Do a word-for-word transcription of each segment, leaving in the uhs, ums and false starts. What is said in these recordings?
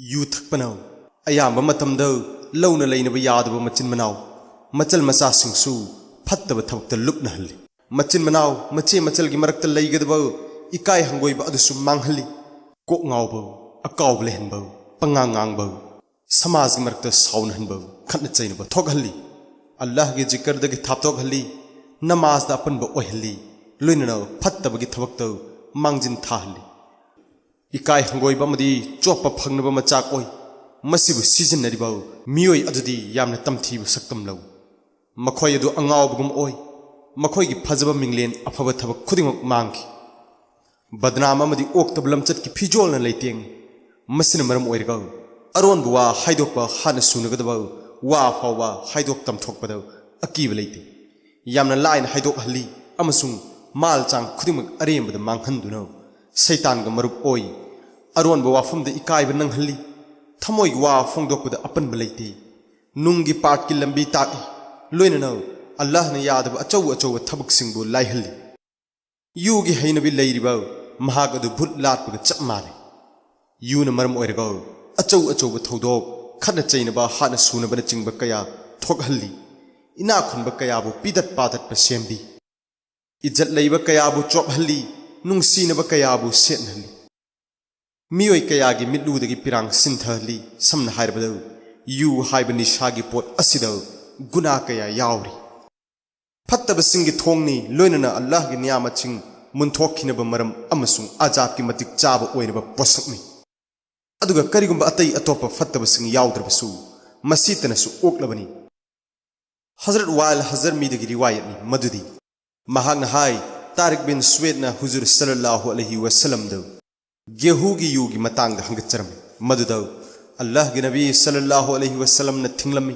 U ꯊꯛꯄꯅ ꯑꯌꯥꯝꯕ ꯃꯇꯝꯗ ꯂꯧꯅ ꯂꯩꯅꯕ ꯌꯥꯗꯕ ꯃꯆꯤꯟ ꯃꯅꯥꯎ, ꯃꯆꯜ ꯃꯆꯥꯁꯤꯡꯁꯨ ꯐꯠꯇꯕ ꯊꯕꯛꯇ ꯂꯨꯞꯅꯍꯜꯂꯤ꯫ ꯃꯆꯤꯟ ꯃꯅꯥꯎ, ꯃꯆꯦ ꯃꯆꯜꯒꯤ ꯃꯔꯛꯇ ꯂꯩꯒꯗꯕ ꯏꯀꯥꯏ ꯍꯪꯒꯣꯏꯕ ꯑꯗꯨꯁꯨ ꯃꯥꯡꯍꯜꯂꯤ꯫ ꯀꯣꯛ ꯉꯥꯎꯕ, ꯑꯀꯥꯎꯕ ꯂꯩꯍꯟꯕ, ꯄꯉꯥꯡ ꯉꯥꯡꯕ, ꯁꯃꯥꯖꯒꯤ ꯃꯔꯛꯇ ꯁꯥꯎꯅꯍꯟꯕ, ꯈꯠꯅ ꯆꯩꯅꯕ ꯊꯣꯛꯍꯜꯂꯤ꯫ ꯑꯜꯂꯥꯍꯒꯤ ꯖꯤꯀꯔꯗꯒꯤ ꯊꯥꯞꯇꯣꯛꯍꯜꯂꯤ꯫ ꯅꯃꯥꯖꯗ ꯑꯄꯟꯕ ꯑꯣꯏꯍꯜꯂꯤ꯫ ꯂꯣꯏꯅꯅ ꯐꯠꯇꯕꯒꯤ ꯊꯕꯛꯇ ꯃꯥꯡꯖꯤꯟ ꯊꯥꯍꯜꯂꯤ꯫ ꯏꯀꯥꯏ ꯍꯪꯒꯣꯏꯕ ꯑꯃꯗꯤ ꯆꯣꯞꯄ ꯐꯪꯅꯕ ꯃꯆꯥꯛ ꯑꯣꯏ꯫ ꯃꯁꯤꯕꯨ ꯁꯤꯖꯤꯟꯅꯔꯤꯕ ꯃꯤꯑꯣꯏ ꯑꯗꯨꯗꯤ ꯌꯥꯝꯅ ꯇꯝꯊꯤꯕ ꯁꯛꯇꯝ ꯂꯧꯏ꯫ ꯃꯈꯣꯏ ꯑꯗꯨ ꯑꯉꯥꯎꯕꯒꯨꯝ ꯑꯣꯏ꯫ ꯃꯈꯣꯏꯒꯤ ꯐꯖꯕ ꯃꯤꯡꯂꯦꯟ, ꯑꯐꯕ ꯊꯕꯛ ꯈꯨꯗꯤꯡꯃꯛ ꯃꯥꯡꯈꯤ꯫ ꯕꯗꯅꯥꯝ ꯑꯃꯗꯤ ꯑꯣꯛꯇꯕ ꯂꯝꯆꯠꯀꯤ ꯐꯤꯖꯣꯜꯅ ꯂꯩꯇꯦꯡꯏ꯫ ꯃꯁꯤꯅ ꯃꯔꯝ ꯑꯣꯏꯔꯒ ꯑꯔꯣꯟꯕ ꯋꯥ ꯍꯥꯏꯗꯣꯛꯄ ꯍꯥꯟꯅ ꯁꯨꯅꯒꯗꯕ ꯋꯥ ꯐꯥꯎꯕ ꯍꯥꯏꯗꯣꯛ ꯇꯝꯊꯣꯛꯄꯗ ꯑꯀꯤꯕ ꯂꯩꯇꯦ꯫ ꯌꯥꯝꯅ ꯂꯥꯏꯅ ꯍꯥꯏꯗꯣꯛꯍꯜꯂꯤ ꯑꯃꯁꯨꯡ ꯃꯥꯜ ꯆꯥꯡ ꯈꯨꯗꯤꯡꯃꯛ ꯑꯔꯦꯝꯕꯗ ꯃꯥꯡꯍꯟꯗꯨꯅ ꯁꯩꯇꯥꯟꯒ ꯃꯔꯨꯞ ꯑꯣꯏ꯫ ꯑꯔꯣꯟꯕ ꯋꯥꯐꯝꯗ ꯏꯀꯥꯏꯕ ꯅꯪꯍꯜꯂꯤ꯫ ꯊꯃꯣꯏꯒꯤ ꯋꯥ ꯐꯣꯡꯗꯣꯛꯄꯗ ꯑꯄꯟꯕ ꯂꯩꯇꯦ꯫ ꯅꯨꯡꯒꯤ ꯄꯥꯠꯀꯤ ꯂꯝꯕꯤ ꯇꯥꯛꯏ꯫ ꯂꯣꯏꯅꯅ ꯑꯜꯂꯥꯍꯅ ꯌꯥꯗꯕ ꯑꯆꯧ ꯑꯆꯧꯕ ꯊꯕꯛꯁꯤꯡꯕꯨ ꯂꯥꯏꯍꯜꯂꯤ꯫ ꯌꯨꯒꯤ ꯍꯩꯅꯕꯤ ꯂꯩꯔꯤꯕ ꯃꯍꯥꯛ ꯑꯗꯨ ꯚꯨꯠ ꯂꯥꯠꯄꯒ ꯆꯞ ꯃꯥꯟꯅꯩ꯫ ꯌꯨꯅ ꯃꯔꯝ ꯑꯣꯏꯔꯒ ꯑꯆꯧ ꯑꯆꯧꯕ ꯊꯧꯗꯣꯛ, ꯈꯠꯅ ꯆꯩꯅꯕ, ꯍꯥꯠꯅ ꯁꯨꯅꯕꯅꯆꯤꯡꯕ ꯀꯌꯥ ꯊꯣꯛꯍꯜꯂꯤ꯫ ꯏꯅꯥꯛ ꯈꯨꯟꯕ ꯀꯌꯥꯕꯨ ꯄꯤꯗꯠ ꯄꯥꯗꯠꯄ ꯁꯦꯝꯕꯤ꯫ ꯏꯖꯠ ꯂꯩꯕ ꯀꯌꯥꯕꯨ ꯆꯣꯞꯍꯜꯂꯤ꯫ ꯅꯨꯡꯁꯤꯅꯕ ꯀꯌꯥꯕꯨ ꯁꯦꯠꯅꯍꯜꯂꯤ꯫ ꯃꯤꯑꯣꯏ ꯀꯌꯥꯒꯤ ꯃꯤꯠꯂꯨꯗꯒꯤ ꯄꯤꯔꯥꯡ ꯁꯤꯟꯊꯍꯜꯂꯤ꯫ ꯁꯝꯅ ꯍꯥꯏꯔꯕꯗ, ꯌꯨ ꯍꯥꯏꯕ ꯅꯤꯁꯥꯒꯤ ꯄꯣꯠ ꯑꯁꯤꯗ ꯒꯨꯅꯥ ꯀꯌꯥ ꯌꯥꯎꯔꯤ꯫ ꯐꯠꯇꯕꯁꯤꯡꯒꯤ ꯊꯣꯡꯅꯤ, ꯂꯣꯏꯅꯅ ꯑꯜꯂꯥꯍꯒꯤ ꯅꯤꯌꯥꯃꯠꯁꯤꯡ ꯃꯨꯟꯊꯣꯛꯈꯤꯅꯕ ꯃꯔꯝ ꯑꯃꯁꯨꯡ ꯑꯖꯥꯕꯀꯤ ꯃꯇꯤꯛ ꯆꯥꯕ ꯑꯣꯏꯅꯕ ꯄꯣꯠꯁꯛꯅꯤ꯫ ꯑꯗꯨꯒ ꯀꯔꯤꯒꯨꯝꯕ ꯑꯇꯩ ꯑꯇꯣꯞꯄ ꯐꯠꯇꯕꯁꯤꯡ ꯌꯥꯎꯗ꯭ꯔꯕꯁꯨ, ꯃꯁꯤꯇꯅꯁꯨ ꯑꯣꯛꯂꯕꯅꯤ꯫ ꯍꯖꯔꯠ ꯋꯥꯏꯜ ꯍꯖꯔꯃꯤꯗꯒꯤ ꯔꯤꯋꯥꯌꯠꯅꯤ ꯃꯗꯨꯗꯤ, ꯃꯍꯥꯛꯅ ꯍꯥꯏ, ꯇꯥꯔꯤꯛ ꯕꯤꯟ ꯁꯨꯋꯦꯗꯅ ꯍꯨꯖꯨꯔ ꯁꯜꯂꯜꯂꯥꯍꯨ ꯑꯂꯩꯍꯤ ꯋꯁꯜꯂꯝꯗ ꯒꯦꯍꯨꯒꯤ ꯌꯨꯒꯤ ꯃꯇꯥꯡꯗ ꯍꯪꯒꯠꯆꯔꯝꯃꯤ꯫ ꯃꯗꯨꯗ ꯑꯜꯂꯥꯍꯒꯤ ꯅꯕꯤ ꯁꯜꯂꯜꯂꯥꯍꯨ ꯑꯂꯩꯍꯤ ꯋꯁꯜꯂꯝꯅ ꯊꯤꯡꯂꯝꯃꯤ꯫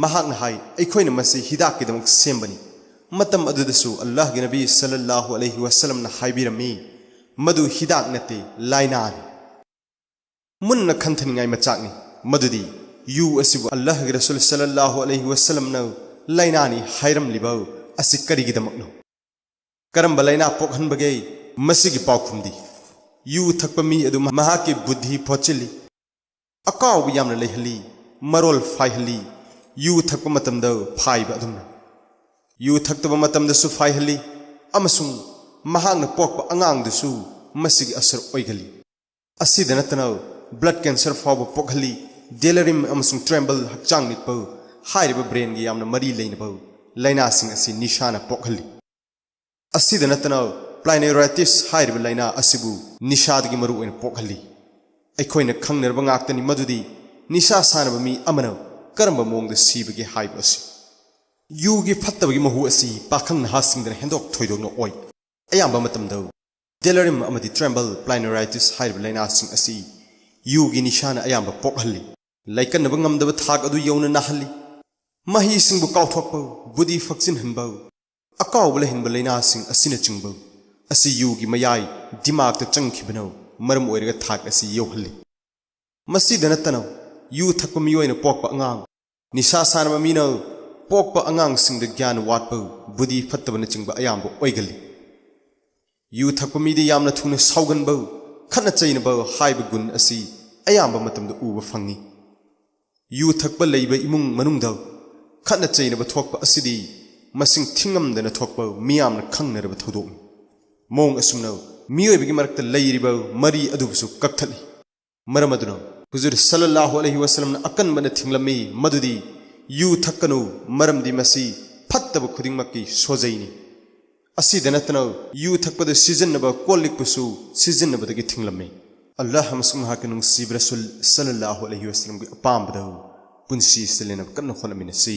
ꯃꯍꯥꯛꯅ ꯍꯥꯏ, "ꯑꯩꯈꯣꯏꯅ ꯃꯁꯤ ꯍꯤꯗꯥꯛꯀꯤꯗꯃꯛ ꯁꯦꯝꯕꯅꯤ꯫" ꯃꯇꯝ ꯑꯗꯨꯗꯁꯨ ꯑꯜꯂꯥꯍꯒꯤ ꯅꯕꯤ ꯁꯜꯂꯜꯂꯥꯍꯨ ꯑꯂꯩꯍꯤ ꯋꯁꯜꯂꯝꯅ ꯍꯥꯏꯕꯤꯔꯝꯃꯤ, "ꯃꯗꯨ ꯍꯤꯗꯥꯛ ꯅꯠꯇꯦ, ꯂꯥꯏꯅꯥꯅꯤ꯫" ꯃꯨꯟꯅ ꯈꯟꯊꯅꯤꯡꯉꯥꯏ ꯃꯆꯥꯛꯅꯤ ꯃꯗꯨꯗꯤ ꯌꯨ ꯑꯁꯤꯕꯨ ꯑꯜꯂꯥꯍꯒꯤ ꯔꯁꯨꯜ ꯁꯜꯂꯜꯂꯥꯍꯨ ꯑꯂꯩꯍꯤ ꯋꯁꯜꯂꯝꯅ ꯂꯥꯏꯅꯥꯅꯤ ꯍꯥꯏꯔꯝꯂꯤꯕ ꯑꯁꯤ ꯀꯔꯤꯒꯤꯗꯃꯛꯅꯣ? ꯀꯔꯝꯕ ꯂꯥꯏꯅꯥ ꯄꯣꯛꯍꯟꯕꯒꯦ? ꯃꯁꯤꯒꯤ ꯄꯥꯎꯈꯨꯝꯗꯤ, ꯌꯨ ꯊꯛꯄ ꯃꯤ ꯑꯗꯨ ꯃꯍꯥꯛꯀꯤ ꯕꯨꯙꯤ ꯐꯣꯠꯆꯤꯜꯂꯤ꯫ ꯑꯀꯥꯎꯕ ꯌꯥꯝꯅ ꯂꯩꯍꯜꯂꯤ, ꯃꯔꯣꯜ ꯐꯥꯏꯍꯜꯂꯤ, ꯌꯨ ꯊꯛꯄ ꯃꯇꯝꯗ ꯐꯥꯏꯕ ꯑꯗꯨꯝꯅ꯫ ꯌꯨ ꯊꯛꯇꯕ ꯃꯇꯝꯗꯁꯨ ꯐꯥꯏꯍꯜꯂꯤ ꯑꯃꯁꯨꯡ ꯃꯍꯥꯛꯅ ꯄꯣꯛꯄ ꯑꯉꯥꯡꯗꯁꯨ ꯃꯁꯤꯒꯤ ꯑꯁꯔ ꯑꯣꯏꯒꯜꯂꯤ꯫ ꯑꯁꯤꯗ ꯅꯠꯇꯅ blood cancer ꯐꯥꯎꯕ ꯄꯣꯛꯍꯜꯂꯤ꯫ Delirium ꯑꯃꯁꯨꯡ tremble, ꯍꯛꯆꯥꯡ ꯅꯤꯛꯄ ꯍꯥꯏꯔꯤꯕ brainꯒꯤ ꯌꯥꯝꯅ ꯃꯔꯤ ꯂꯩꯅꯕ ꯂꯥꯏꯅꯥꯁꯤꯡ ꯑꯁꯤ ꯅꯤꯁꯥꯅ ꯄꯣꯛꯍꯜꯂꯤ꯫ ꯑꯁꯤꯗ ꯅꯠꯇꯅ pleuritis ꯍꯥꯏꯔꯤꯕ ꯂꯥꯏꯅꯥ ꯑꯁꯤꯕꯨ ꯅꯤꯁꯥꯗꯒꯤ ꯃꯔꯨ ꯑꯣꯏꯅ ꯄꯣꯛꯍꯜꯂꯤ꯫ ꯑꯩꯈꯣꯏꯅ ꯈꯪꯅꯔꯕ ꯉꯥꯛꯇꯅꯤ ꯃꯗꯨꯗꯤ ꯅꯤꯁꯥ ꯁꯥꯟꯅꯕ ꯃꯤ ꯑꯃꯅ ꯀꯔꯝꯕ ꯃꯑꯣꯡꯗ ꯁꯤꯕꯒꯦ ꯍꯥꯏꯕ ꯑꯁꯤ꯫ ꯌꯨꯒꯤ ꯐꯠꯇꯕꯒꯤ ꯃꯍꯨ ꯑꯁꯤ ꯄꯥꯈꯪ ꯅꯍꯥꯁꯤꯡꯗꯅ ꯍꯦꯟꯗꯣꯛ ꯊꯣꯏꯗꯣꯛꯅ ꯑꯣꯏ꯫ ꯑꯌꯥꯝꯕ ꯃꯇꯝꯗ delirium ꯑꯃꯗꯤ tremble, pleuritis ꯍꯥꯏꯔꯤꯕ ꯂꯥꯏꯅꯥꯁꯤꯡ ꯑꯁꯤ ꯌꯨꯒꯤ ꯅꯤꯁꯥꯅ ꯑꯌꯥꯝꯕ ꯄꯣꯛꯍꯜꯂꯤ꯫ ꯂꯥꯏꯀꯠꯅꯕ ꯉꯝꯗꯕ ꯊꯥꯛ ꯑꯗꯨ ꯌꯧꯅ ꯅꯥꯍꯜꯂꯤ꯫ ꯃꯍꯤꯁꯤꯡꯕꯨ ꯀꯥꯎꯊꯣꯛꯄ, ꯕꯨꯙꯤ ꯐꯛꯆꯤꯟꯍꯟꯕ, ꯑꯀꯥꯎꯕ ꯂꯩꯍꯟꯕ ꯂꯥꯏꯅꯥꯁꯤꯡ ꯑꯁꯤꯅꯆꯤꯡꯕ ꯑꯁꯤ ꯌꯨꯒꯤ ꯃꯌꯥꯏ ꯗꯤꯃꯥꯛꯇ ꯆꯪꯈꯤꯕꯅ ꯃꯔꯝ ꯑꯣꯏꯔꯒ ꯊꯥꯛ ꯑꯁꯤ ꯌꯧꯍꯜꯂꯤ꯫ ꯃꯁꯤꯗ ꯅꯠꯇꯅ ꯌꯨ ꯊꯛꯄ ꯃꯤꯑꯣꯏꯅ ꯄꯣꯛꯄ ꯑꯉꯥꯡ, ꯅꯤꯁꯥ ꯁꯥꯟꯅꯕ ꯃꯤꯅ ꯄꯣꯛꯄ ꯑꯉꯥꯡꯁꯤꯡꯗ ꯒ꯭ꯌꯥꯟ ꯋꯥꯠꯄ, ꯕꯨꯙꯤ ꯐꯠꯇꯕꯅꯆꯤꯡꯕ ꯑꯌꯥꯝꯕ ꯑꯣꯏꯒꯜꯂꯤ꯫ ꯌꯨ ꯊꯛꯄ ꯃꯤꯗ ꯌꯥꯝꯅ ꯊꯨꯅ ꯁꯥꯎꯒꯟꯕ, ꯈꯠꯅ ꯆꯩꯅꯕ ꯍꯥꯏꯕ ꯒꯨꯟ ꯑꯁꯤ ꯑꯌꯥꯝꯕ ꯃꯇꯝꯗ ꯎꯕ ꯐꯪꯏ꯫ ꯌꯨ ꯊꯛꯄ ꯂꯩꯕ ꯏꯃꯨꯡ ꯃꯅꯨꯡꯗ ꯈꯠꯅ ꯆꯩꯅꯕ ꯊꯣꯛꯄ ꯑꯁꯤꯗꯤ ꯃꯁꯤꯡ ꯊꯤꯉꯝꯗꯅ ꯊꯣꯛꯄ ꯃꯤꯌꯥꯝꯅ ꯈꯪꯅꯔꯕ ꯊꯧꯗꯣꯛꯅꯤ꯫ ꯃꯑꯣꯡ ꯑꯁꯨꯝꯅ ꯃꯤꯑꯣꯏꯕꯒꯤ ꯃꯔꯛꯇ ꯂꯩꯔꯤꯕ ꯃꯔꯤ ꯑꯗꯨꯕꯨꯁꯨ ꯀꯛꯊꯠꯂꯤ꯫ ꯃꯔꯝ ꯑꯗꯨꯅ ꯍꯨꯖꯨꯔ ꯁꯜꯂꯜꯂꯥꯍꯨ ꯑꯂꯩꯍꯤ ꯋꯁꯜꯂꯝꯅ ꯑꯀꯟꯕꯅ ꯊꯤꯡꯂꯝꯃꯤ ꯃꯗꯨꯗꯤ ꯌꯨ ꯊꯛꯀꯅꯨ, ꯃꯔꯝꯗꯤ ꯃꯁꯤ ꯐꯠꯇꯕ ꯈꯨꯗꯤꯡꯃꯛꯀꯤ ꯁꯣꯖꯩꯅꯤ꯫ ꯑꯁꯤꯗ ꯅꯠꯇꯅ ꯌꯨ ꯊꯛꯄꯗ ꯁꯤꯖꯤꯟꯅꯕ ꯀꯣꯜ ꯂꯤꯛꯄꯨꯁꯨ ꯁꯤꯖꯤꯟꯅꯕꯗꯒꯤ ꯊꯤꯡꯂꯝꯃꯤ꯫ ꯑꯜꯂꯥꯍ ꯑꯃꯁꯨꯡ ꯃꯍꯥꯛꯀꯤ ꯅꯨꯡꯁꯤꯕ ꯔꯁꯨꯜ ꯁꯜꯂꯜꯂꯥꯍꯨ ꯑꯂꯩꯍꯤ ꯋꯁꯜꯂꯝꯒꯤ ꯑꯄꯥꯝꯕꯗ ꯄꯨꯟꯁꯤ ꯁꯤꯜꯂꯅꯕ ꯀꯟꯅ ꯍꯣꯠꯅꯃꯤꯟꯅꯁꯤ꯫